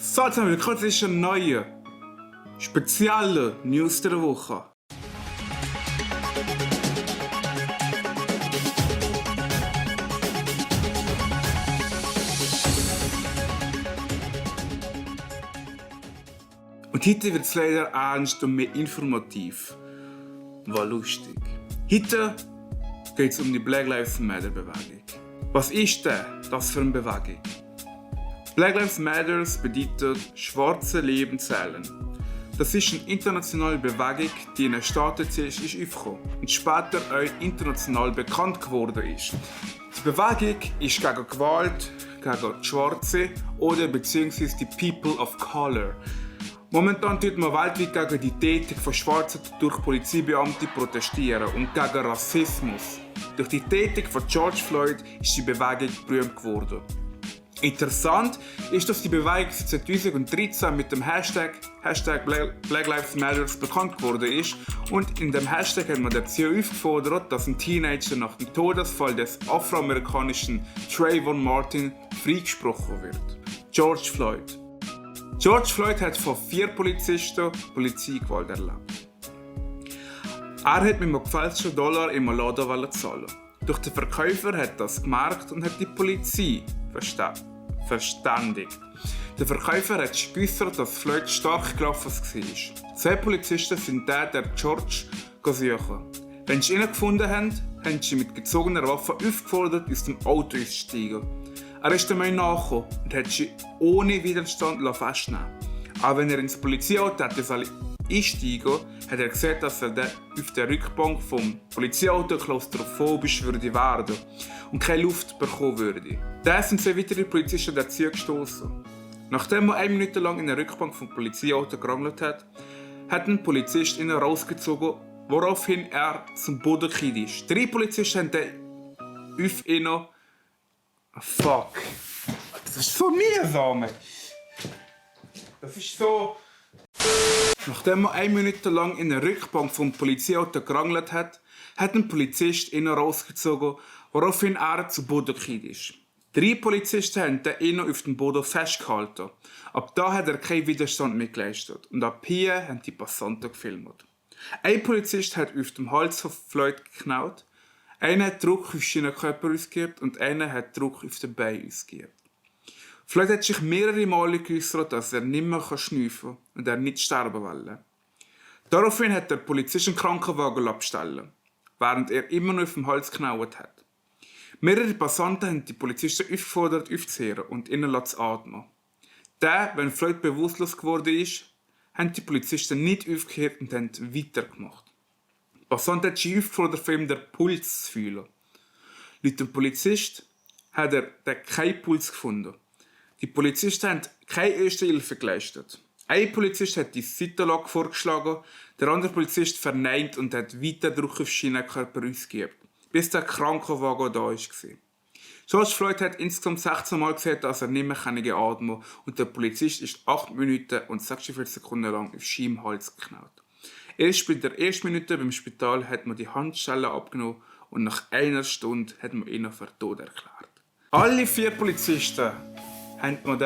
So, jetzt haben wir kurz eine neue, spezielle News der Woche. Und heute wird es leider ernst und mehr informativ. War lustig. Heute geht es um die Black Lives Matter Bewegung. Was ist denn das für eine Bewegung? Black Lives Matter bedeutet schwarze Leben zählen. Das ist eine internationale Bewegung, die in den Staaten zuerst aufgekommen und später auch international bekannt geworden ist. Die Bewegung ist gegen Gewalt, gegen die Schwarze oder beziehungsweise die People of Color. Momentan tut man weltweit gegen die Tätung von Schwarzen durch Polizeibeamte protestieren und gegen Rassismus. Durch die Tätung von George Floyd ist die Bewegung berühmt geworden. Interessant ist, dass die Bewegung 2013 mit dem Hashtag Black Lives Matter bekannt geworden ist und in dem Hashtag hat man dazu aufgefordert, dass ein Teenager nach dem Todesfall des afroamerikanischen Trayvon Martin freigesprochen wird. George Floyd. George Floyd hat von 4 Polizisten Polizeigewalt erlebt. Er hat mit einem gefälschten Dollar im Laden zahlen. Doch der Verkäufer hat das gemerkt und hat die Polizei verständigt. Der Verkäufer hat geäussert, dass Floyd stark gelaufen war. 2 Polizisten sind der George suchen. Wenn sie ihn gefunden haben, haben sie mit gezogener Waffe aufgefordert, aus dem Auto auszusteigen. Er ist dem nachgekommen und hat sie ohne Widerstand festnehmen lassen. Auch wenn er ins Polizeiauto einsteigen hat er gesehen, dass er auf der Rückbank vom Polizeiauto klaustrophobisch werden würde und keine Luft bekommen würde. Da sind 2 weitere Polizisten dazu gestoßen. Nachdem er 1 Minute lang in der Rückbank vom Polizeiauto gerangelt hat, hat ein Polizist ihn rausgezogen, woraufhin er zum Boden gefallen ist. 3 Polizisten haben dann auf ihn. Fuck. Das ist so mühsam. Das ist so. Nachdem er 1 Minute lang in der Rückbank vom Polizeiauto gerangelt hat, hat ein Polizist ihn rausgezogen, woraufhin er zu Boden gefallen ist. 3 Polizisten haben ihn auf dem Boden festgehalten. Ab da hat er keinen Widerstand mehr geleistet und ab hier haben die Passanten gefilmt. Ein Polizist hat auf dem Hals von Floyd geknaut, einer hat Druck auf seinen Körper ausgeübt und einer hat Druck auf den Bein ausgeübt. Floyd hat sich mehrere Male geäussert, dass er nicht mehr schnüffeln kann und er nicht sterben will. Daraufhin hat der Polizist einen Krankenwagen abstellen, während er immer noch auf dem Hals geknaut hat. Mehrere Passanten haben die Polizisten aufgefordert, aufzuhören und ihnen zu atmen. Wenn Floyd bewusstlos geworden ist, haben die Polizisten nicht aufgehört und haben weitergemacht. Die Passanten haben sich aufgefordert, von ihm den Puls zu fühlen. Laut dem Polizist hat er keinen Puls gefunden. Die Polizisten haben keine erste Hilfe geleistet. Ein Polizist hat die Seitenlage vorgeschlagen, der andere Polizist verneint und hat weiter Druck auf seinen Körper ausgeübt, bis der Krankenwagen da war. George Floyd hat insgesamt 16 Mal gesagt, dass er nicht mehr atmen kann und der Polizist ist 8 Minuten und 46 Sekunden lang auf seinem Hals geknallt. Erst bei der ersten Minute beim Spital hat man die Handschellen abgenommen und nach 1 Stunde hat man ihn für tot erklärt. Alle 4 Polizisten haben man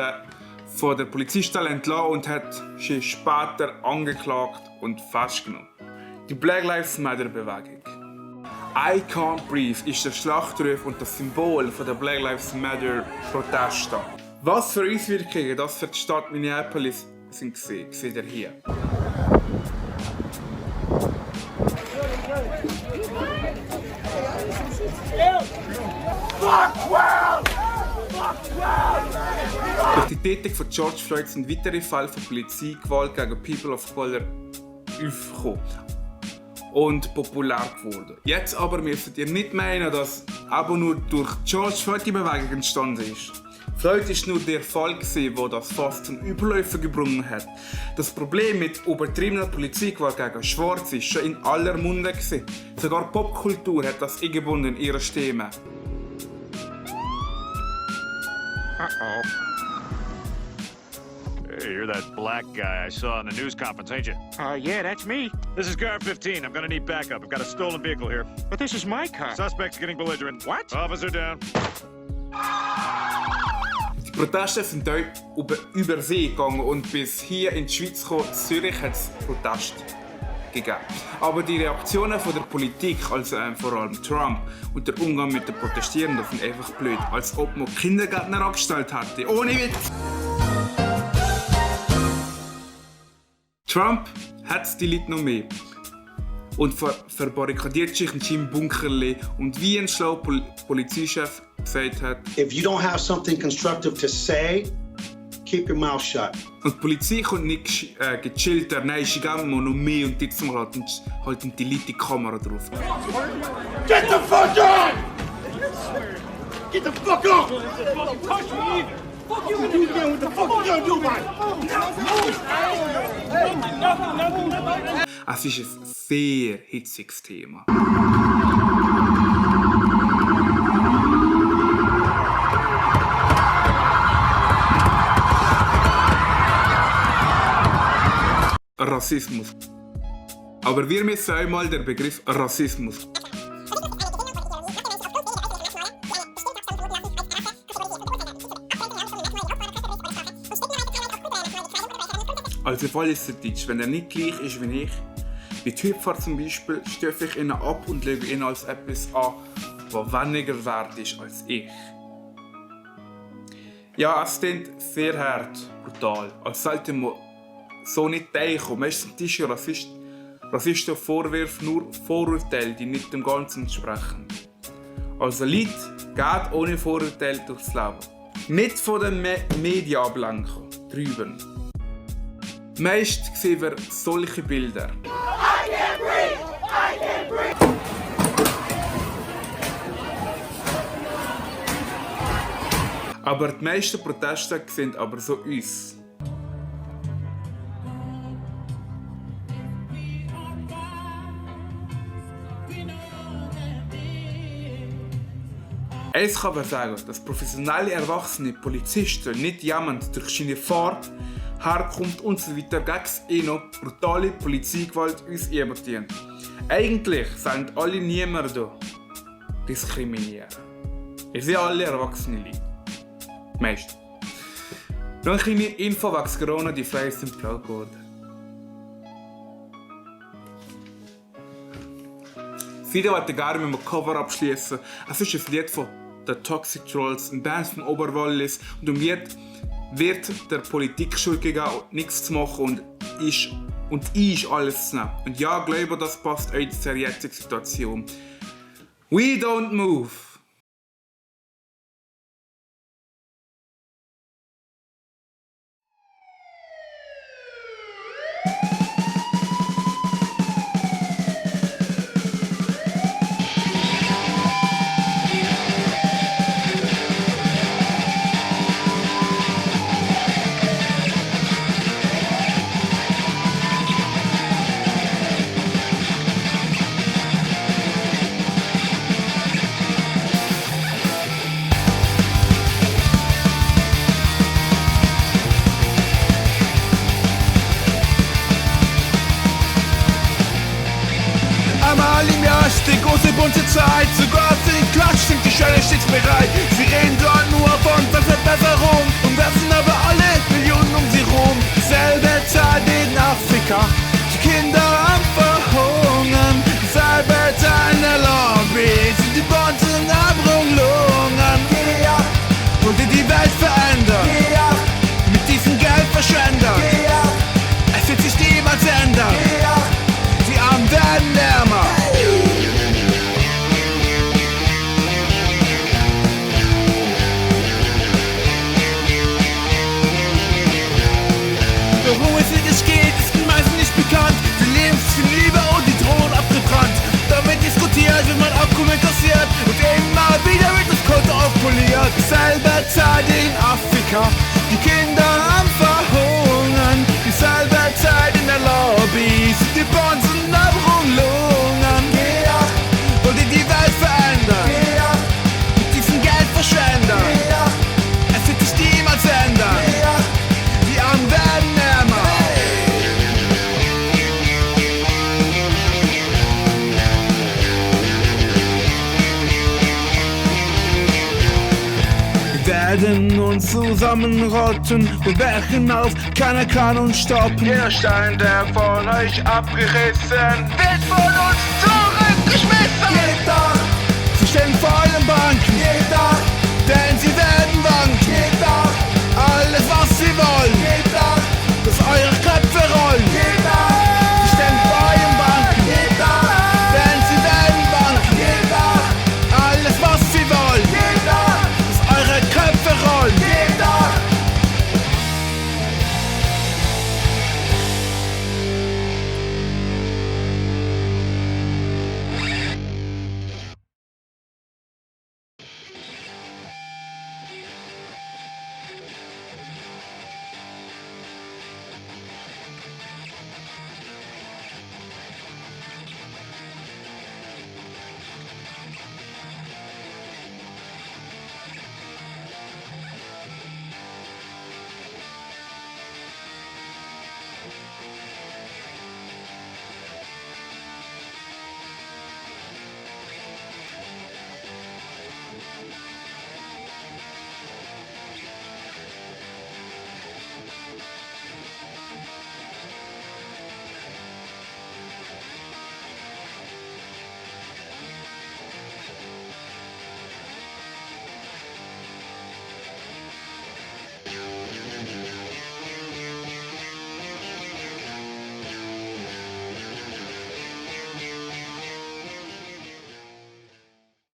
von der Polizeistelle entlassen und hat sie später angeklagt und festgenommen. Die Black Lives Matter Bewegung. I Can't Breathe ist der Schlachtruf und das Symbol der Black Lives Matter Proteste. Was für Auswirkungen das für die Stadt Minneapolis sind gesehen, seht ihr hier. Durch die Tätung von George Floyd sind weitere Fälle von Polizeigewalt gegen People of Color aufgekommen und populär geworden. Jetzt aber müsst ihr nicht meinen, dass aber nur durch George Floyd die Bewegung entstanden ist. Floyd war nur der Fall, der das fast zum Überläufen gebracht hat. Das Problem mit übertriebener Polizeigewalt gegen Schwarze war schon in aller Munde. Sogar Popkultur hat das eingebunden in ihre Stimme. Uh-oh. Hey, you're that black guy I saw in the news conference, ain't you? Yeah, that's me. This is Car 15. I'm gonna need backup. I've got a stolen vehicle here. But this is my car. Suspect's getting belligerent. What? Officer down. Proteste sind dort über See gegangen und bis hier in die Schweiz gekommen. In Zürich hat es Proteste gegeben. Aber die Reaktionen von der Politik, also vor allem Trump und der Umgang mit den Protestierenden, sind einfach blöd. Als ob man Kindergärtner angestellt hätte. Ohne Witz! Trump hat die Leute noch mehr und verbarrikadiert sich in seinem Bunkerli. Und wie ein schlauer Polizeichef gesagt hat: If you don't have something constructive to say, keep your mouth shut. Und die Polizei kommt nicht gechillter, nein, sie geben noch mehr und jetzt mal halten die Leute die Kamera drauf. Get the fuck on! Get the fuck off! Fuck you again, what the fuck you gonna do about it? Es ist ein sehr hitziges Thema. Rassismus. Aber wir müssen einmal den Begriff Rassismus. Also im Fall ist es Deutsch, wenn er nicht gleich ist wie ich, wie die Hüpfer zum Beispiel, stöfe ich ihn ab und lege ihn als etwas an, was weniger wert ist als ich. Ja, es klingt sehr hart, brutal, als sollte man so nicht denken. Meistens ist ja Rassisten Vorwürfe nur Vorurteile, die nicht dem Ganzen entsprechen. Also Leute, geht ohne Vorurteile durchs Leben. Nicht von den Medien ablenken, drüben. Meist sehen wir solche Bilder. I can't breathe! I can't breathe! Aber die meisten Proteste sind aber so uns. Eins kann man sagen, dass professionelle erwachsene Polizisten nicht jemand durch seine Farbe, Herkunft usw. gegen noch brutale Polizeigewalt ausüben. Eigentlich sind alle niemanden diskriminieren. Ihr seid alle erwachsene Leute. Meist. Noch eine kleine Info wegen Corona, die Flyer sind blau geworden. Das Video wollte ich gerne mit einem Cover abschließen. Es ist ein Lied von The Toxic Trolls, ein Band von Oberwallis. Und um wird der Politik Schuld gegeben, nichts zu machen und ist alles zu nehmen. Und ja, ich glaube, das passt auch zu der jetzigen Situation. We don't move. Einmal im Jahr ist die große bunte Zeit, sogar für den Klatsch sind die Schöne stets bereit. Sie reden dort nur von Verbesserung und werfen aber alle Millionen um sie rum. Selbe Zeit in Afrika, die Kinder am Verhungern. Selbe Zeit in der Lobby, sind die bunten Abrundungen. Wollt ihr die Welt verändern? Mit diesen Geldverschwendern? Es wird sich niemals ändern. Die Armen werden ärmer. Worum es nicht geht, ist den meisten nicht bekannt. Sie leben viel lieber und die drohen abgebrannt. Damit diskutiert, wird man Abkommen kassiert. Und immer wieder wird das Konto aufpoliert. Selbe Zeit in Afrika, die Kinder am Verhungern. Dieselbe Zeit in der Lobby, sind die Bonzen Abrundungen. Wollt ihr die Welt verändern? Mit diesen Geldverschwendern? Es wird sich niemals ändern. Die Armen werden ärmer. Die werden uns zusammenrotten. Wir brechen auf, keiner kann uns stoppen. Jeder Stein, der von euch abgerissen wird,